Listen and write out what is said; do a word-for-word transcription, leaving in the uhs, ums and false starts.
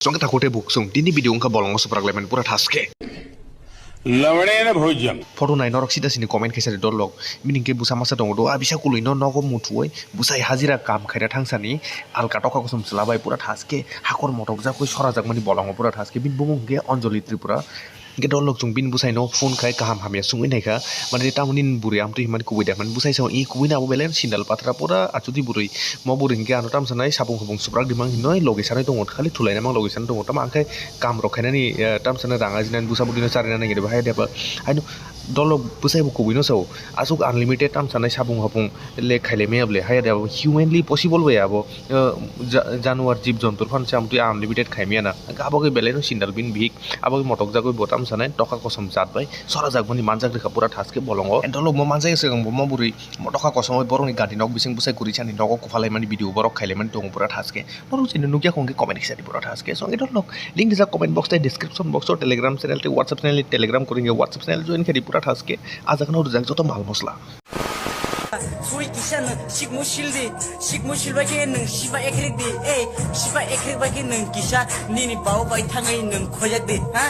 Chwng khe takhuk tei bukhuk chwng tini video wngkha bolongo swprak laimani pura thaske. Lamdena bhojam. Photo nai norok sida sini comment khaisa di dolok. Bini hwnkhe bwsa masa tongo do, a bisa kwlwino nogo muthuwi bwsai hajira kam khaira thangsani alka tokha kosom chwla bai pura thaske hakor motok jakwi sorajakmani bolongo pura thaske. Bini bumung hwnkhe Anjali Tripura. Hwnkhe dolok chwng bini bwsaino phone khai kaham hamya swngwi naikha. Mane tamoni bwrwi amtwi himani kubui da himani bwsai sao i kubui na abo belai sindal pathra pura achukdi bwrwi. Mo bwrwi hwnkhe ano tamsa nai sapung hapung swprak dimang hinwi logi sanai tongo, khali thulaina mang logi sanai tongo. Tamo ang khe kam rok khainani, eh, tamsa nai rang ajinani bwsa bwrwino charina nangya de bahai de ba. Haino dolok bwsai bo kubui no sao. Aswk unlimited tamsa nai sapung hapung le khailai maya bole. Haya de abo humanly possible bai abo, eh, ja-, januar jib jontur phan se amtwi unlimited khai maya na. Abo khe belai no sindal bini bihik. Abo khe motok jagwi bo tamsa nai tokha kosom jat bai sora jakmani manjak rikha pura thaske bolongo. Dolok mo manjak se mo bwrwi mo tokha kosom bai borokni gati nok bising bwsai kwrwi sani nogo kuphalai mani video borok khailai mani tongo pura thaske. Norok chini nukya khong khe comment kisa di pura thaske. So ngi dolok link rijak comment box tei description box o Telegram channel tei WhatsApp channel ni Telegram kwrwi hwnkhe WhatsApp channel join khe di pura thaske. Ajak no rijak joto mal mosla. Sui kisa nwng sikmu sildi, sikmu silbai khe nwng siba ekrik di, ei, siba ekrik bai khe nwng kisa nini bau bai thangwi nwng khoyak di, ha?